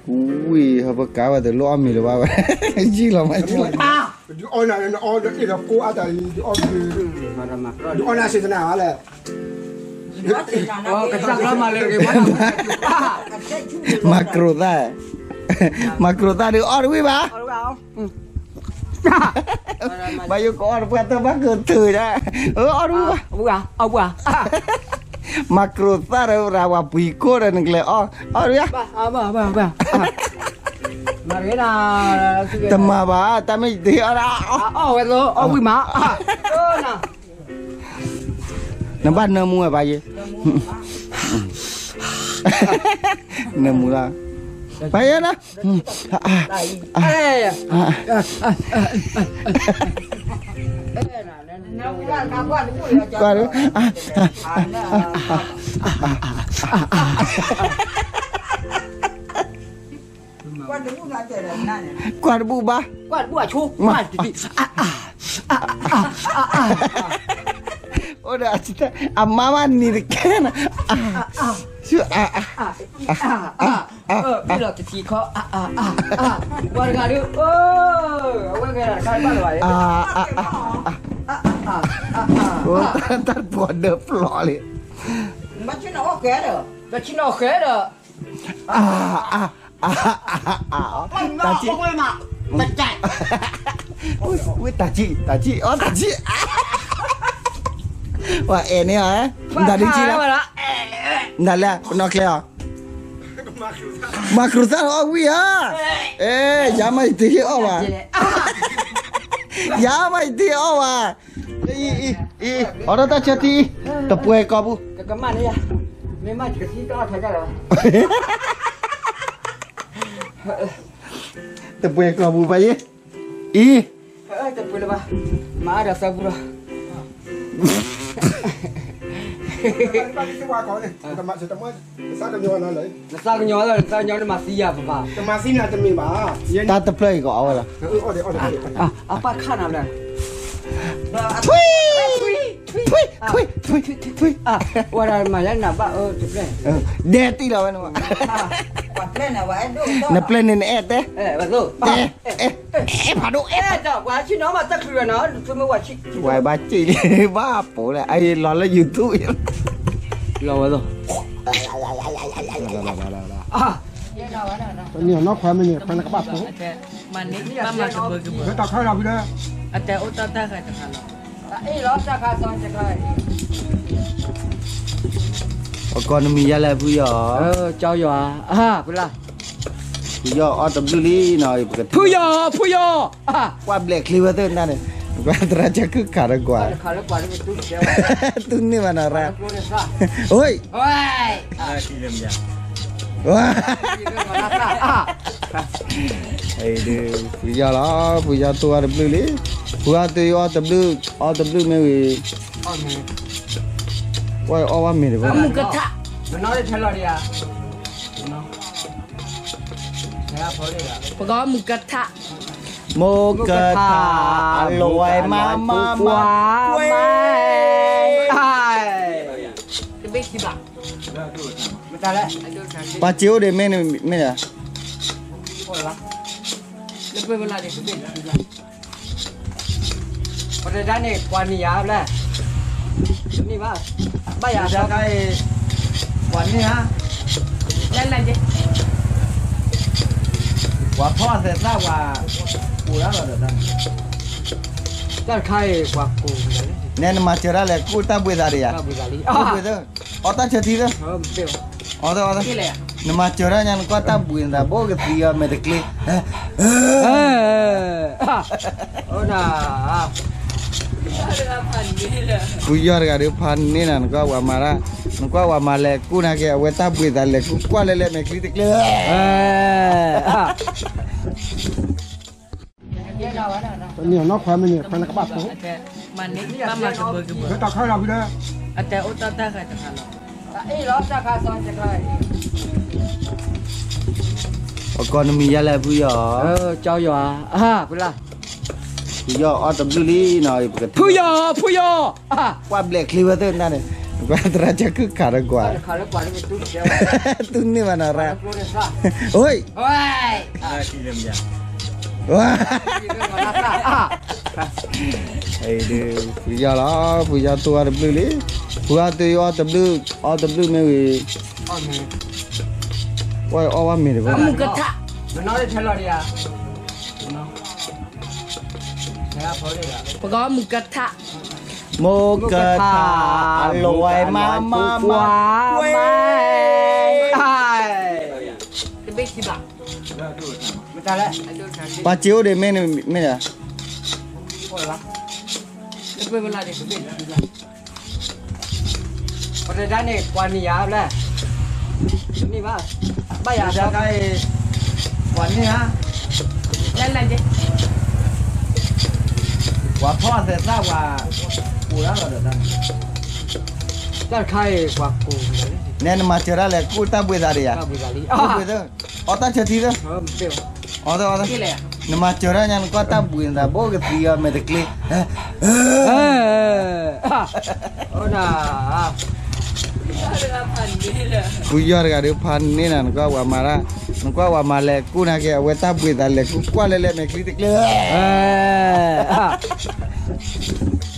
ဝံၤ ဟဲပကါဝဲတလိၣ်အီၣ်မ့ၤလၢၤဘၣ်ဝဲ, ယံာ်လီၤမး ယံာ်လီၤမး, ဒုးအီၣ်နၤ ဒုးအီၣ်နၤစ့တနၤဘၣ်လဲၣ်, မၤကြိၤသၣ်, မၤကြိၤသၣ်ဒုးအီၣ်တဝံၣ်ဘၣ်, ဘၣ်ယိၣ်ကအီၣ်တပှၢ်တၢ်ဘၣ်ကထုးဒၣ်, အီၣ်တဝံၣ်ဘၣ်, မၤကြိၤသၣ်ဒီးရၤဝဲပှ့ၤကိၢ်ဒီးနကလဲၤအီၣ်, အီၣ်တဝံၣ်ဘၣ်, တမၤဘၣ်, တၢ်မ့ၢ်တဟ့ၣ်အီၣ်ဒၣ်, အီၣ်ဝဲသိး အီၣ်ဝံၣ်မး, နဘၣ်နၢမူဝဲဘၣ်ယဲ, နၢမူလီၤ, ဘၣ်ယဲနီၤ, ကွၢ်ဒုး, ကွၢ်တဘူၣ်ဘၣ်, ကွၢ်တဘူၣ်အဆိ, အိၣ်ဒီး အမါမးနံၤတကဲနီၤ, ဆူအါအါ, ဘၣ်လီၤတထံၣ်ခီ, ပှၤတဂၤဒုး, အဝဲဂၤတခါဘၣ်လီၤဘၣ်, တၢ်ပီၤဒၢပျီလံ, ဘၣ်ဆ့ၣ်နီၤအီၣ်ဃဲဒီး, ဘၣ်ဆ့ၣ်နီၤအီၣ်ဃဲဒီး, တၢ်ဆံၣ်, ဝံၣ်တၢ်ဆံၣ်, တၢ်ဆံၣ်, အီၣ်တၢ်ဆံၣ်, ပှၤအဲၣ်န့ၢ်အီၤ, မတၤဒ်ဆံၣ်လီၤ, မတၤလဲၣ် ပနီၣ်ကျဲအီၤ, မၤကြိၤသၣ်လီၤအီၣ်ဝံၣ်ဧါ, အဲ ယၤမးယတဟ့ၣ်အီၣ်ဘၣ်, ယၤမးယတဟ့ၣ်အီၣ်ဘၣ်, အံၤ အံၤ အံၤ အီၣ်ဒီးတၢ်ဆၢထံ, တပှဲၤကိာ်ပူၤ, တပှဲၤကိာ်ပူၤဘၣ်ယဲ, အံၤ, တပှဲၤလၢၤဘၣ်, မၤအါဒီးသၢပူၤလီၤ, နသးကညီၤလီၤ နသးကညီၤန့ၣ်မၤသံယၤပပၢ်, တၢ်တဖျၢၣ်အံၤကအီၣ်ဝဲလီၤ, တၢ်တဖျၢၣ်အံၤကအီၣ်ဝဲလီၤ, ထွံၣ်, ထွံၣ်, ထွံၣ်, ဝဲဒၣ်မၤယါနၤဘၣ်အၢတဖျၢၣ်, ဒဲတံၢ်လီၤဝဲန့ၣ်, နပျဲၢ်န့ၣ်နအဲၣ်တဲ, တဲ, အဲၣ်ဖးဒိၣ်, အဲၣ်ဖးဒိၣ်, ဝဲဘၣ်စံၣ်လံ ဘၣ်ပိာ်လဲၣ် အအံၤလီၤလၢ YouTube လီၤဝဲသိး, တနီၤနီၢ်ခွါမ့ၢ်န့ၣ် ဖဲနကဘၣ်ပိာ်, မၤန့ၢ် ဘၣ်မၤကဘၢကဘၢ, အတဲအိၣ်တၢ်တၢ်ဃဲတခါလီၤ, ပကီၢ်နမံၤယါလဲၣ်ဖုယီၤ, ကၠီယီၤဧါ, ဖုလါ, ဖုယီၤအီၣ်တဘျုးလံနီၤ, ဖုယီၤ ဖုယီၤ, ကွၢ်ဘျဲးချ့ဝဲသ့ၣ်နၤန့ၣ်, ကွၢ်သရၣ်ကခုၣ်ခးဒီးကွၢ်, တူၢ်န့ၢ်ဘၣ်နီၤရၣ်, အိၣ် ဖုယီၤလီၤ, ဖုယီၤတူၢ်အီၣ်တဘျုးလံ, ဖုအီၣ်တအီၣ်တဘျုး, အီၣ်တဘျုးမ့ၢ်ဝံၤ, ကွၢ်အီၣ်ဝဲမ့ၤတဘျီ, မုၢ်ကထါ, ပကီၢ်မုၢ်ကထါ, မုၢ်ကထါ, အလွဲမးမးမး, ကွဲး, တဘ့ၣ်ခံဘၣ်, ပှၤစ့အိၣ်ဒံးမ့ၢ်န့ၣ်, ပတဒၣ်န့ၣ် ပှၤနံၣ်ယါဘျဲၣ်, နံၣ်ဘၣ်, ဘၣ်ယၤ, ပှၤနံၣ်ဧါ, ပှၤဖီၣ်သဲးသၣ်ပှၤ, ကိၢ်ဒၣ်လီၤဒီးတၢ်န့ၣ်, တၢ်တခါအံၤပှၤကိၢ်, နဲနမၤစၢၤဒၣ်လဲာ် ကူၣ်တၢ်ဘှံးသးဒီးယၤ, ကူၣ်ဘှံးသၢ, အီၣ်တၢ်ဆၢထံသၢ, အီၣ်သၢ, နမၤစၢၤဒၣ်ညါ နကွၢ်တၢ်ဘှံးနသး ဘိကသံအီၤမဲာ်တကျ့ ဖုယီၢ်တဂၤဒီးဖးန့ၢ်နၤ နကွၢ်ဝဲမၤဒၣ်, နကွၢ်ဝဲမၤလဲၤကူၣ်နာ်က့ အဝဲတၢ်ဘှံးသးလဲၤကူၣ်ကွၢ်လဲၤလဲၤမဲာ်ချံတကျ့, တနီၤနီၢ်ခွါမ့ၢ်န့ၣ် ဖဲနကဘၣ်ပိာ်, မၤန့ၢ် ဘၣ်မၤကဘၢကဘၢ, အတဲအိၣ်တၢ်တၢ်ဃဲတခါလီၤ, ပကီၢ်နမံၤယါလဲၣ်ဖုယီၢ်, ကၠီယီၢ်ဧါ, ဖုလါ, ဖုယီၢ်အီၣ်တဘျုးလံနီၤ, ဖုယီၢ် ဖုယီၢ်, ကွၢ်ဘျဲးချ့ဝဲသ့ၣ်နၤန့ၣ်, ကွၢ်သရၣ်ကခုၣ်ခးဒီးကွၢ်, တူၢ်န့ၢ်ဘၣ်နီၤရၣ်, အိၣ်, ဝါ, ဖုယီၢ်လီၤ, ဖုယီၢ်တူၢ်အီၣ်တဘျုးလံ, ဖုအီၣ်တူၢ်အီၣ်တဘျုး, အီၣ်တဘျုးမ့ၢ်ဝံၤ, ဝဲအီၣ်ဝဲမ့ၤတဘျီ, မုၢ်ကထါ, ပကမုၢ်ကထါ, မုၢ်ကထါ, အလဝဲမါမါမါ, ဝဲ, တဘ့ၣ်ခံဘၣ်, ပှၤစ့အိၣ်ဒံးမ့ၢ်န့ၣ်မ့ၢ်ဒီး, ပှၤတဒၣ်န့ၣ် ပှၤန့ၢ်ယၤဘျဲၣ်, တမ့ၢ်ဘၣ်, ဘၣ်ယၤတၢ်ခါအံၤ, ပှၤန့ၢ်ဧါ, လၢလၢက့, ပှၤဖီၣ်သဲးသၣ်ပှၤ, ပူၤရၣ်လီၤဒီးတၢ်န့ၣ်, တၢ်တခါအံၤပှၤကူၣ်, နဲနမၤစၢၤတၢ်လဲၤကူၣ်တၢ်ဘှံးသးဒီးယၤ, ကူၣ်ဘှံးသးလံ, ကူၣ်ဘှံးသး, အီၣ်တၢ်ဆၢထံသၢ, အီၣ်သၢအီၣ်သၢ, နမၤစၢၤတၢ်ညါ နကွၢ်တၢ်ဘှံးသးဘိကသံအီၤမဲာ်တကျ့, အိၣ်ဒၣ် ဖုယီၢ်တဂၤဒီးဖးန့ၢ်နၤ နကွၢ်ဝဲမၤတၢ်, နကွၢ်ဝဲမၤလဲၤကူၣ်နာ်က့ အဝဲတၢ်ဘှံးသးလဲၤကူၣ်ကွၢ်လဲၤလဲၤမဲာ်ချံတကျ့ဧၢ,